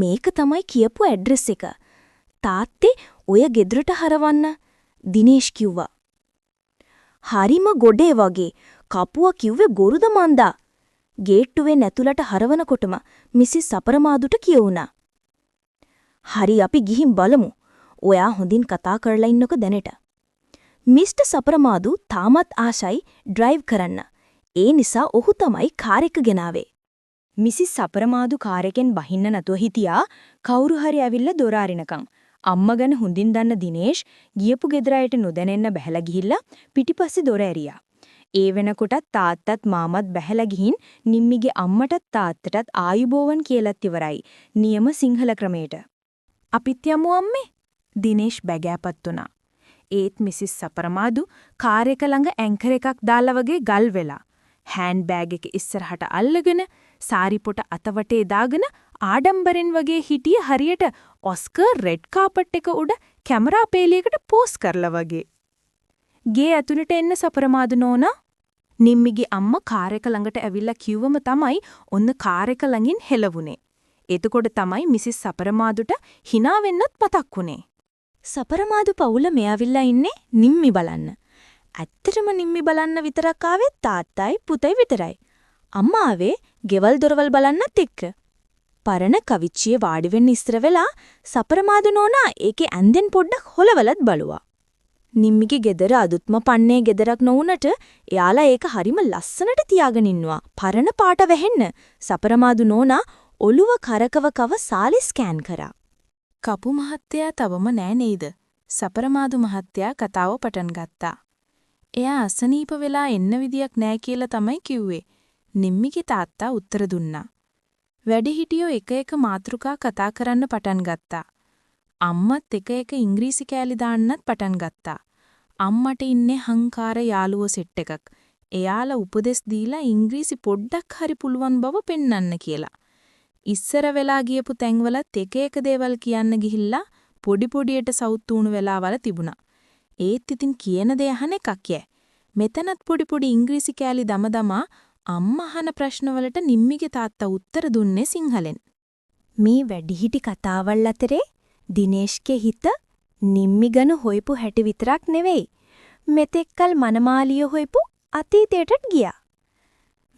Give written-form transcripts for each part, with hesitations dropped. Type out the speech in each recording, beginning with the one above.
මේක තමයි කියපු ඇඩ්‍රස් එක. තාත්තේ ඔය ගෙදරට හරවන්න දිනේෂ් කිව්වා. හරිම ගොඩේ වගේ කපුවා කිව්වේ ගොරුද මන්දා. ගේට්ටුවෙන් ඇතුළට හරවනකොටම මිසිස් සපරමාදුට කියවුණා. හරි, අපි ගිහින් බලමු. ඔයා හොඳින් කතා කරලා ඉන්නකෝ දැනට. මිස්ටර් සපරමාදු තාමත් ආශයි ඩ්‍රයිව් කරන්න. ඒ නිසා ඔහු තමයි කාර් එක ගෙනාවේ. මිසිස් සපරමාදු කාර් එකෙන් බහින්න නැතුව හිටියා කවුරු හරි ඇවිල්ලා දොර අරිනකම්. අම්මා ගැන හොඳින් දන්න දිනේෂ් ගියපු ගෙදර අයට නොදැනෙන්න බැහැලා ගිහිල්ලා පිටිපස්සේ දොර ඇරියා. ඒ වෙනකොටත් තාත්තත් මාමත් බැහැලා ගිහින් නිම්මිගේ අම්මටත් තාත්තටත් ආයුබෝවන් කියලත් ඉවරයි. නියම සිංහල ක්‍රමයට. අපිත් යමු අම්මේ. දිනේෂ් බැගෑපත් වුණා. ඒත් මිසිස් සපරමාදු කාර් එක ළඟ ඇන්කර් එකක් දාලා වගේ ගල් වෙලා, හෑන්ඩ් බෑග් එක ඉස්සරහට අල්ලගෙන, සාරි පොට අතවටේ දාගෙන ආඩම්බරෙන් වගේ හිටිය, හරියට ඔස්කර් රෙඩ් කාපට් එක උඩ කැමරා පේලියකට පෝස් කරලා වගේ. ගේ ඇතුළට එන්න සපරමාදු නෝනා. නිම්මිගේ අම්මා කාර් එක ළඟට ඇවිල්ලා කිව්වම තමයි ඔන්න කාර් එක ළඟින් හෙලවුනේ. එතකොට තමයි මිසිස් සපරමාදුට හිනා වෙන්නත් මතක් වුණේ. සපරමාදු පවුල මේ ඇවිල්ලා ඉන්නේ නිම්මි බලන්න. ඇත්තටම නිම්මි බලන්න විතරක් ආවේ තාත්තයි පුතයි විතරයි. අම්මා ආවේ ගෙවල් දොරවල් බලන්නත් එක්ක. පරණ කවිච්චියේ වාඩි වෙන්න ඉස්සර වෙලා සපරමාදු නෝනා ඒකේ ඇඳෙන් පොඩ්ඩක් හොලවලත් බලුවා. නිම්මිගේ ගෙදර අදුත්ම පන්නේ ගෙදරක් නොවුනට එයාලා ඒක හරිම ලස්සනට තියාගෙන ඉන්නවා. පරණ පාට වැහෙන්න සපරමාදු නෝනා ඔළුව කරකව කව සාලි ස්කෑන් කරා. කපු මහත්තයා තවම නෑ නේද? සපරමාදු මහත්තයා කතාව පටන් ගත්තා. එයා අසනීප වෙලා එන්න විදියක් නෑ කියලා තමයි කිව්වේ. නිම්මිගේ තාත්තා උත්තර දුන්නා. වැඩිහිටියෝ එක එක මාතෘකා කතා කරන්න පටන් ගත්තා. අම්මත් එක එක ඉංග්‍රීසි කෑලි දාන්නත් පටන් ගත්තා. අම්මට ඉන්නේ හංකාර යාළුවෝ සෙට් එකක්. එයාලා උපදෙස් දීලා ඉංග්‍රීසි පොඩ්ඩක් හරි පුළුවන් බව පෙන්වන්න කියලා. ඉස්සර වෙලා ගියපු තැන්වලත් එක එක දේවල් කියන්න ගිහිල්ලා පොඩි පොඩියට සවුත් වුණු වෙලාවල තිබුණා. ඒත් ඉතින් කියන දේ අහන එකක් යෑ. මෙතනත් පොඩි පොඩි ඉංග්‍රීසි කෑලි දම දමා අම්මා අහන ප්‍රශ්නවලට නිම්මිගේ තාත්තා උත්තර දුන්නේ සිංහලෙන්. මේ වැඩිහිටි කතාවල් අතරේ දිනේෂ්ගේ හිත නිම්මි ගැන හොයපු හැටි විතරක් නෙවෙයි, මෙතෙක්කල් මනමාලිය හොයපු අතීතයටත් ගියා.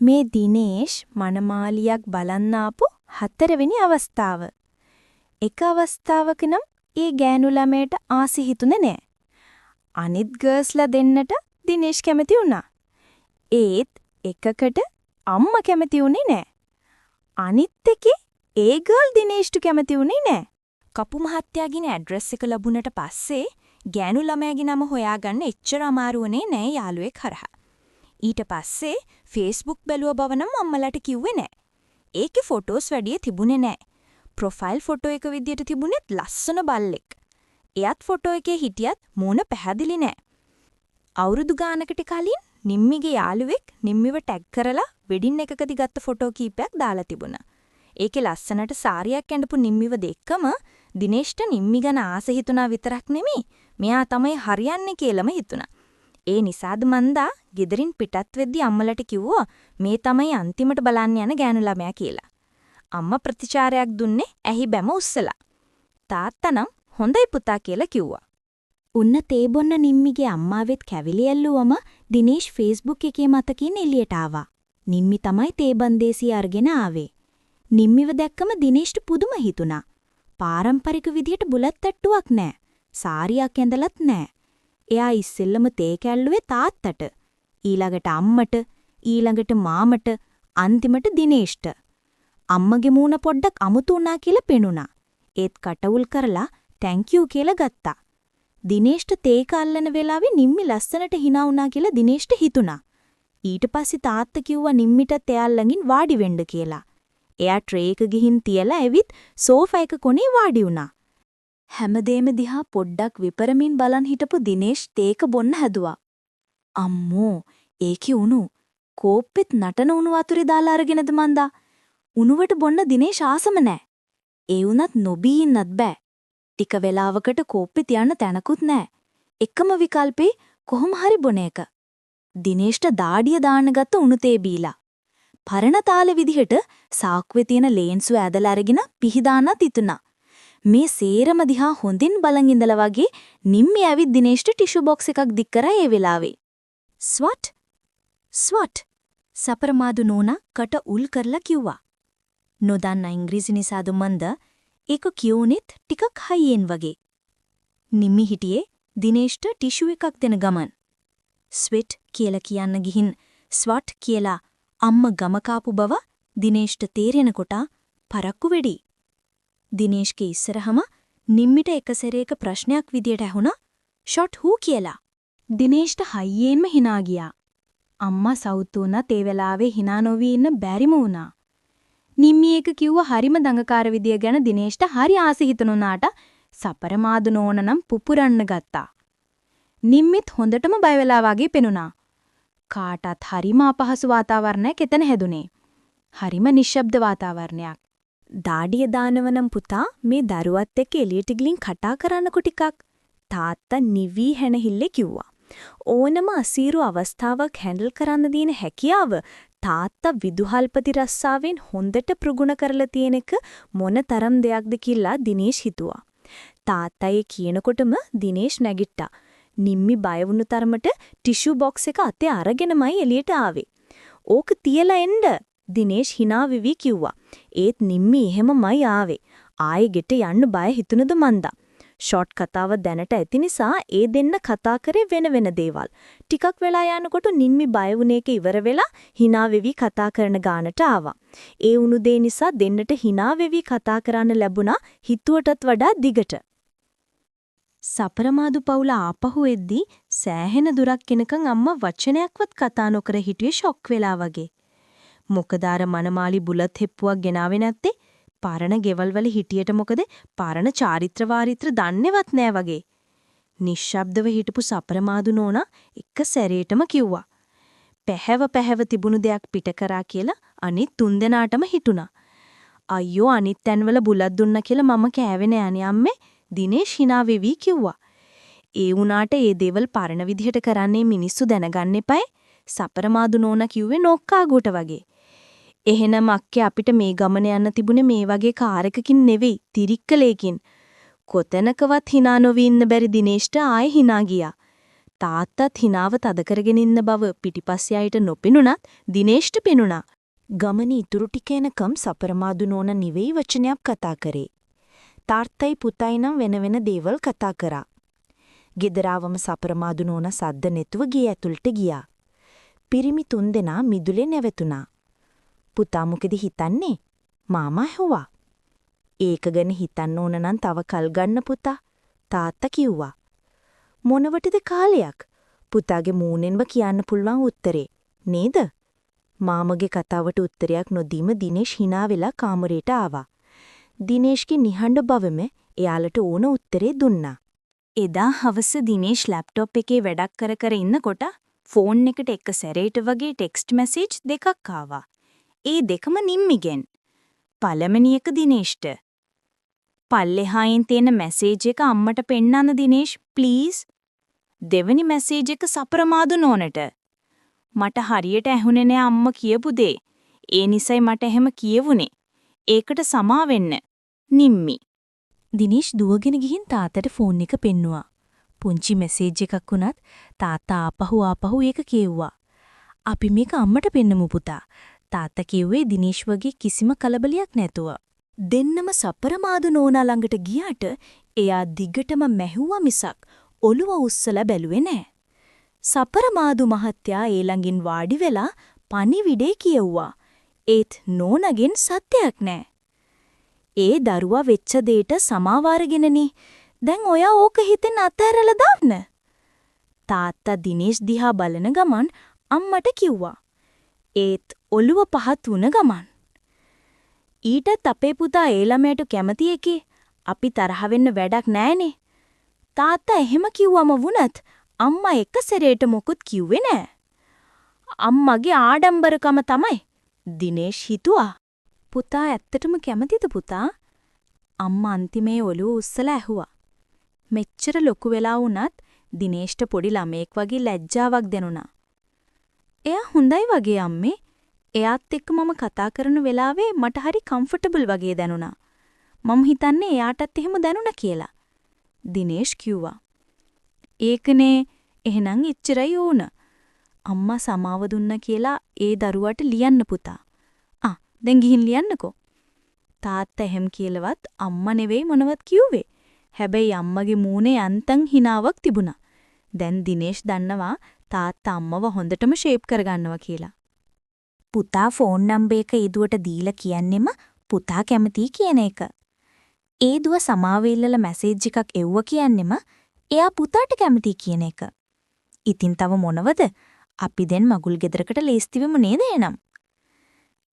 මේ දිනේෂ් මනමාලියක් බලන්න ආපු හතරවෙනි අවස්ථාව. එක අවස්ථාවක නම් ඒ ගෑනු ළමයට ආසි හිතුනේ නෑ. අනිත් ගර්ල්ස්ලා දෙන්නට දිනේෂ් කැමති වුණා. ඒත් එකකට අම්මා කැමති වුණේ නෑ. අනිත් එකේ ඒ ගර්ල් දිනේෂ්ට කැමති වුණේ නෑ. කපු මහත්තයාගෙන ඇඩ්‍රස් එක ලැබුණට පස්සේ ගෑනු ළමයාගේ නම හොයාගන්න එච්චර අමාරු වුණේ නෑ යාළුවෙක් හරහා. ඊට පස්සේ ෆේස්බුක් බැලුව බව නම් අම්මලාට කිව්වේ නෑ. ඒකේ ෆොටෝස් වැඩිය තිබුණේ නෑ. ප්‍රොෆයිල් ෆොටෝ එක විදියට තිබුණෙත් ලස්සන බල්ලෙක්. එයත් ෆොටෝ එකේ හිටියත් මූණ පැහැදිලි නෑ. අවුරුදු ගානකට කලින් නිම්මිගේ යාළුවෙක් නිම්මිව ටැග් කරලා වෙඩින් එකකදී ගත්ත ෆොටෝ කීපයක් දාලා තිබුණා. ඒකේ ලස්සනට සාරියක් ඇඳපු නිම්මිව දැක්කම දිනේෂ්ට නිම්මි ගැන ආස හිතුණා විතරක් නෙමෙයි, මෙයා තමයි හරියන්නේ කියලාම හිතුණා. ඒ නිසාද මන්දා ගෙදරින් පිටත් වෙද්දි අම්මලට කිව්වා මේ තමයි අන්තිමට බලන්න යන ගෑනු ළමයා කියලා. අම්මා ප්‍රතිචාරයක් දුන්නේ ඇහි බැම උස්සලා. තාත්තා නම් හොඳයි පුතා කියලා කිව්වා. උන්න තේ බොන්න නිම්මිගේ අම්මා වෙත් කැවිලි ඇල්ලුවම දිනේෂ් ෆේස්බුක් එකේ මතකින් එළියට ආවා. නිම්මි තමයි තේ බන්දේසිය අරගෙන ආවේ. නිම්මිව දැක්කම දිනේෂ්ට පුදුම හිතුණා. පාරම්පරික විදියට බුලත් තට්ටුවක් නෑ. සාරියක් ඇඳලත් නෑ. එයා ඉස්සෙල්ලම තේ කැල්ලුවේ තාත්තට, ඊළඟට අම්මට, ඊළඟට මාමට, අන්තිමට දිනේෂ්ට. අම්මගේ මූණ පොඩ්ඩක් අමුතු වුණා කියලා පෙනුණා. ඒත් කටවුල් කරලා thank you කියලා ගත්තා. දිනේෂ්ට තේක අල්ලන වෙලාවේ නිම්මි ලස්සනට හිනා වුණා කියලා දිනේෂ්ට හිතුණා. ඊට පස්සේ තාත්තා කිව්වා නිම්මිටත් එයා ළඟින් වාඩි වෙන්න කියලා. එයා ට්‍රේ එක ගිහින් තියලා ඇවිත් සෝෆා එක කොනේ වාඩි වුණා. හැමදේම දිහා පොඩ්ඩක් විපරමින් බලන් හිටපු දිනේෂ් තේක බොන්න හැදුවා. අම්මෝ, ඒකේ උණු කෝප්පෙත් නටන උණු වතුරේ දාලා අරගෙනද මන්දා? උණුවට බොන්න දිනේෂ් ආසම නෑ. ඒ වුණත් නොබී ඉන්නත් බෑ. ටික වෙලාවකට කෝප්පෙ තියන්න තැනකුත් නෑ. එකම විකල්පේ කොහොම හරි බොන එක. දිනේෂ්ට දාඩිය දාන්න ගත්ත උණු තේ බීලා. පරණ තාල විදිහට සාක්කුවේ තියෙන ලේන්සුව ඇදලා අරගෙන පිහිදාන්නත් හිතුණා. මේ සේරම දිහා හොඳින් බලන් ඉඳලා වගේ නිම්මි ඇවිත් දිනේෂ්ට ටිෂු බොක්ස් එකක් දික් කරා ඒ වෙලාවේ. ස්වට් ස්වට් සපරමාදු නෝනා කට උල් කරලා කිව්වා. නොදන්න ඉංග්‍රීසි නිසාද මන්ද ඒක කියුනෙත් ටිකක් හයියෙන් වගේ. නිම්මි හිටියේ දිනේෂ්ට ටිෂු එකක් දෙන ගමන්. ස්වෙට් කියලා කියන්න ගිහින් ස්වට් කියලා අම්ම ගම කාපු බව දිනේෂ්ට තේරෙනකොට පරක්කු වෙඩි. දිනේෂ්ගේ ඉස්සරහම නිම්මිට එක සැරේක ප්‍රශ්නයක් විදියට ඇහුණා ෂොට් හූ කියලා. දිනේෂ්ට හයියෙන්ම හිනා ගියා. අම්මා සවුත් වුණත් ඒ වෙලාවේ හිනා නොවී ඉන්න බැරිම වුණා. නිම්මි එක කිව්ව හරිම දඟකාර විදිය ගැන දිනේෂ්ට හරි ආසි හිතුණාට සපරමාදු නෝන නම් පුපුරන්න ගත්තා. නිම්මිත් හොඳටම බය වෙලා වගේ පෙනුණා. කාටත් හරිම අපහසු වාතාවරණයක් එතන හැදුනේ. හරිම නිශ්ශබ්ද වාතාවරණයක්. දාඩිය දානවනම් පුතා මේ දරුවත් එක්ක එළියට ගිහින් කතා කරන්නකො ටිකක්. තාත්තා නිවි හැනහිල්ලේ කිව්වා. ඕනම අසීරු අවස්ථාවක් හැන්ඩල් කරන්න තියෙන හැකියාව තාත්තා විදුහල්පති රස්සාවෙන් හොඳට ප්‍රගුණ කරලා තියෙන එක මොන තරම් දෙයක්ද කියලා දිනේෂ් හිතුවා. තාත්තා ඒ කියනකොටම දිනේෂ් නැගිට්ටා. නිම්මි බය වුණු තරමට ටිෂු බොක්ස් එක අතේ අරගෙනමයි එළියට ආවේ. ඕක තියලා එන්න දිනේෂ් හිනා වෙවි කිව්වා. ඒත් නිම්මි එහෙමමයි ආවේ. ආයේ ගෙට යන්න බය හිතුණද මන්දා. ෂොට් කතාව දැනට ඇති නිසා ඒ දෙන්න කතා කරේ වෙන වෙන දේවල්. ටිකක් වෙලා යනකොට නිම්මි බය වුණ එක ඉවර වෙලා හිනා වෙවි කතා කරන ගානට ආවා. ඒ වුණු දේ නිසා දෙන්නට හිනා වෙවි කතා කරන්න ලැබුණා හිතුවටත් වඩා දිගට. සපරමාදු පවුල ආපහු එද්දි සෑහෙන දුරක් එනකන් අම්මා වචනයක්වත් කතා නොකර හිටියේ ෂොක් වෙලා වගේ. මොකද අර මනමාලි බුලත් හෙප්පුවක් ගෙනාවේ නැත්තේ? පරණ ගෙවල් වල හිටියට මොකද පරණ චාරිත්‍ර වාරිත්‍ර දන්නේවත් නෑ වගේ. නිශ්ශබ්දව හිටපු සපරමාදු නෝනා එක සැරේටම කිව්වා. පැහැව පැහැව තිබුණු දෙයක් පිට කරා කියලා අනිත් තුන්දෙනාටම හිතුණා. අයියෝ අනිත් තැන්වල බුලත් දුන්නා කියලා මම කෑවේ නෑ අනේ අම්මේ, දිනේෂ් හිනා වෙවි කිව්වා. ඒ වුණාට ඒ දේවල් පරණ විදිහට කරන්නේ මිනිස්සු දැනගන්න එපායි. සපරමාදු නෝනා කිව්වේ නොක්කාගුවට වගේ. එහෙනම් අක්කේ අපිට මේ ගමන යන්න තිබුණේ මේ වගේ කාර් එකකින් නෙවෙයි, තිරික්කලයකින්. කොතැනකවත් හිනා නොවී ඉන්න බැරි දිනේෂ්ට ආයෙ හිනා ගියා. තාත්තත් හිනාව තද කරගෙන ඉන්න බව පිටිපස්සේ අයට නොපෙනුනත් දිනේෂ්ට පෙනුණා. ගමන ඉතුරු ටික එනකම් සපරමාදු නෝනා නෙවෙයි වචනයක් කතා කරේ. තාත්තයි පුතයි නම් වෙන වෙන දේවල් කතා කරා. ගෙදර ආවම සපරමාදු නෝනා සද්ද නැතුව ගේ ඇතුළට ගියා. පිරිමි තුන්දෙනා මිදුලේ නැවතුණා. පුතා මොකද හිතන්නේ? මාමා ඇහුවා. ඒක ගැන හිතන්න ඕන නම් තව කල් ගන්න පුතා, තාත්තා කිව්වා. මොනවටද කාලයක්? පුතාගේ මූණෙන්ම කියන්න පුළුවන් උත්තරේ නේද? මාමගේ කතාවට උත්තරයක් නොදීම දිනේෂ් හිනා වෙලා කාමරේට ආවා. දිනේෂ්ගේ නිහඬ බවම එයාලට ඕන උත්තරේ දුන්නා. එදා හවස දිනේෂ් ලැප්ටොප් එකේ වැඩක් කර කර ඉන්නකොට ෆෝන් එකට එක සැරේට වගේ ටෙක්ස්ට් මැසේජ් දෙකක් ආවා. ඒ දෙකම නිම්මිගෙන්. පළවෙනි එක දිනේෂ්ට. පල්ලෙහායින් තියෙන මැසේජ් එක අම්මට පෙන්නන්න දිනේෂ් ප්ලීස්. දෙවෙනි මැසේජ් එක සපරමාදු නෝනට. මට හරියට ඇහුනේ නෑ අම්මා කියපු දේ. ඒ නිසයි මට එහෙම කියවුනේ. ඒකට සමා වෙන්න. නිම්මි. දිනේෂ් දුවගෙන ගිහින් තාත්තට ෆෝන් එක පෙන්නුවා. පුංචි මැසේජ් එකක් වුණත් තාත්තා ආපහු ආපහු ඒක කියෙව්වා. අපි මේක අම්මට පෙන්නමු පුතා. තාත්තා කිව්වේ දිනේෂ් වගේ කිසිම කලබලයක් නැතුව. දෙන්නම සපරමාදු නෝනා ළඟට ගියාට එයා දිගටම මැහුවා මිසක් ඔළුව උස්සලා බැලුවේ නෑ. සපරමාදු මහත්තයා ඒ ළඟින් වාඩි වෙලා පණිවිඩේ කියෙව්වා. ඒත් නෝනගෙන් සත්‍යයක් නෑ. ඒ දරුවා වෙච්ච දෙයට සමාව අරගෙනනේ. දැන් ඔයා ඕක හිතෙන් අතහැරලා දාන්න. තාත්තා දිනේෂ් දිහා බලන ගමන් අම්මට කිව්වා. ඒත් ඔළුව පහත් වුණ ගමන්. ඊටත් අපේ පුතා ඒ ළමයට කැමති එකේ අපි තරහ වෙන්න වැඩක් නෑනේ. තාත්තා එහෙම කිව්වම වුණත් අම්මා එක සැරේට මොකුත් කිව්වේ නෑ. අම්මගේ ආඩම්බරකම තමයි දිනේෂ් හිතුවා. පුතා ඇත්තටම කැමතිද පුතා? අම්මා අන්තිමේ ඔළුව උස්සලා ඇහුවා. මෙච්චර ලොකු වෙලා වුණත් දිනේෂ්ට පොඩි ළමයෙක් වගේ ලැජ්ජාවක් දැනුණා. එයා හොඳයි වගේ අම්මේ. එයාත් එක්ක මම කතා කරන වෙලාවේ මට හරි කම්ෆර්ටබල් වගේ දැනුණා. මම හිතන්නේ එයාටත් එහෙම දැනුණා කියලා. දිනේෂ් කිව්වා. ඒකනේ, එහෙනම් එච්චරයි ඕන. අම්මා සමාව දුන්න කියලා ඒ දරුවාට ලියන්න පුතා. ආ, දැන් ගිහින් ලියන්නකෝ. තාත්තා එහෙම කියලවත් අම්මා නෙවෙයි මොනවත් කිව්වේ. හැබැයි අම්මගේ මූණේ යන්තම් හිනාවක් තිබුණා. දැන් දිනේෂ් දන්නවා තාත්තා අම්මව හොඳටම ෂේප් කරගන්නවා කියලා. පුතා ෆෝන් නම්බර් එක ඒ දුවට දීලා කියන්නෙම පුතා කැමතියි කියන එක. ඒ දුව සමාව ඉල්ලලා මැසේජ් එකක් එව්ව කියන්නෙම එයා පුතාට කැමතියි කියන එක. ඉතින් තව මොනවද? අපි දැන් මගුල් ගෙදරකට ලේස්ති වෙමු නේද එහෙනම්?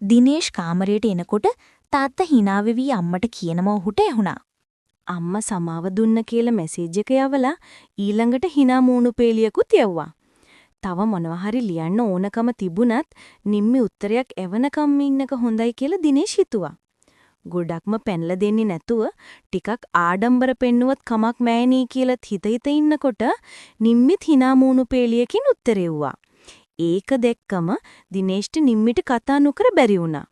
දිනේෂ් කාමරයට එනකොට තාත්තා හිනා වෙවි අම්මට කියනම ඔහුට ඇහුණා. අම්මා සමාව දුන්න කියලා මැසේජ් එක යවලා ඊළඟට හිනා මූණු පේලියකුත් යවුවා. තව මොනවා හරි ලියන්න ඕනකම තිබුණත් නිම්මි උත්තරයක් එවනකම් ඉන්නක හොඳයි කියලා දිනේෂ් හිතුවා. ගොඩක්ම පැනලා දෙන්නේ නැතුව ටිකක් ආඩම්බර පෙන්නුවත් කමක් නෑනේ කියලාත් හිත හිත ඉන්නකොට නිම්මිත් හිනා මූණු පේලියකින් උත්තර එව්වා. ඒක දැක්කම දිනේෂ්ට නිම්මිට කතා නොකර බැරි වුණා.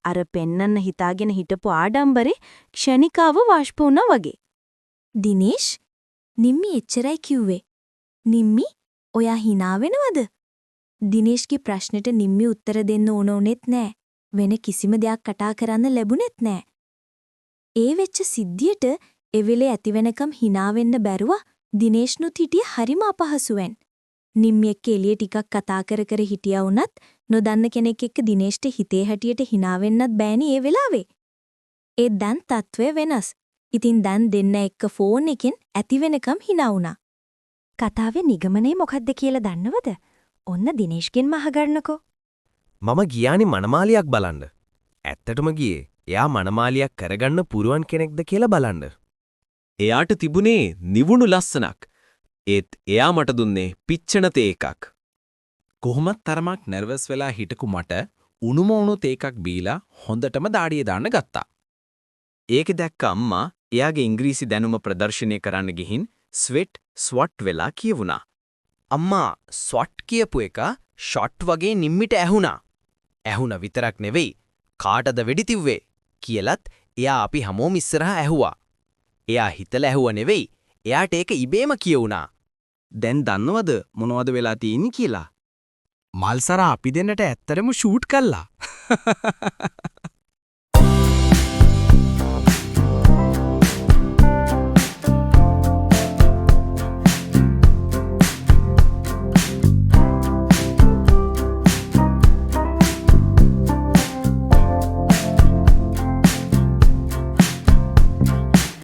අර පෙන්නන්න හිතාගෙන හිටපු ආඩම්බරේ ක්ෂණිකව වාෂ්ප වුණා වගේ. දිනේෂ්, නිම්මි එච්චරයි කිව්වේ. නිම්මි, ඔයා හිනා වෙනවද? දිනේෂ්ගේ ප්‍රශ්නෙට නිම්මි උත්තර දෙන්න ඕන වුණෙත් නෑ. වෙන කිසිම දෙයක් කතා කරන්න ලැබුණෙත් නෑ. ඒ වෙච්ච සිද්ධියට එවෙලේ ඇති වෙනකම් හිනා වෙන්න බැරුව දිනේෂ්නුත් හිටියේ හරිම අපහසුවෙන්. නිම්මි එක්ක එළිය ටිකක් කතා කර කර හිටියා වුණත් නොදන්න කෙනෙක් එක්ක දිනේෂ්ට හිතේ හැටියට හිනා වෙන්නත් බෑනේ ඒ වෙලාවේ. ඒත් දැන් තත්ත්වය වෙනස්. ඉතින් දැන් දෙන්න එක්ක ෆෝන් එකෙන් ඇති වෙනකම් හිනා වුණා. කතාවේ නිගමනය මොකද්ද කියලා දන්නවද? ඔන්න දිනේෂ්ගෙන්ම අහගන්නකෝ. මම ගියානේ මනමාලියක් බලන්න. ඇත්තටම ගියේ එයා මනමාලියක් කරගන්න පුරුවන් කෙනෙක්ද කියලා බලන්න. එයාට තිබුණේ නිවුණු ලස්සනක්. ඒත් එයා මට දුන්නේ පිච්චෙන තේ එකක්. කොහොමත් තරමක් නර්වස් වෙලා හිටපු මට උණුම උණු තේ එකක් බීලා හොඳටම දාඩිය දාන්න ගත්තා. ඒක දැක්ක අම්මා එයාගේ ඉංග්‍රීසි දැනුම ප්‍රදර්ශනය කරන්න ගිහින් ස්වෙට් ස්වොට් වෙලා කියවුණා. අම්මා ස්වොට් කියපු එක ෂොට් වගේ නිම්මිට ඇහුණා. ඇහුණ විතරක් නෙවෙයි, කාටද වෙඩි තිව්වේ කියලත් එයා අපි හැමෝම ඉස්සරහා ඇහුවා. එයා හිතලා ඇහුව නෙවෙයි, එයාට ඒක ඉබේම කියවුණා. දැන් දන්නවද මොනවද වෙලා තියෙන්නේ කියලා? මල්සරා අපි දෙන්නට ඇත්තටම ෂූට් කළා.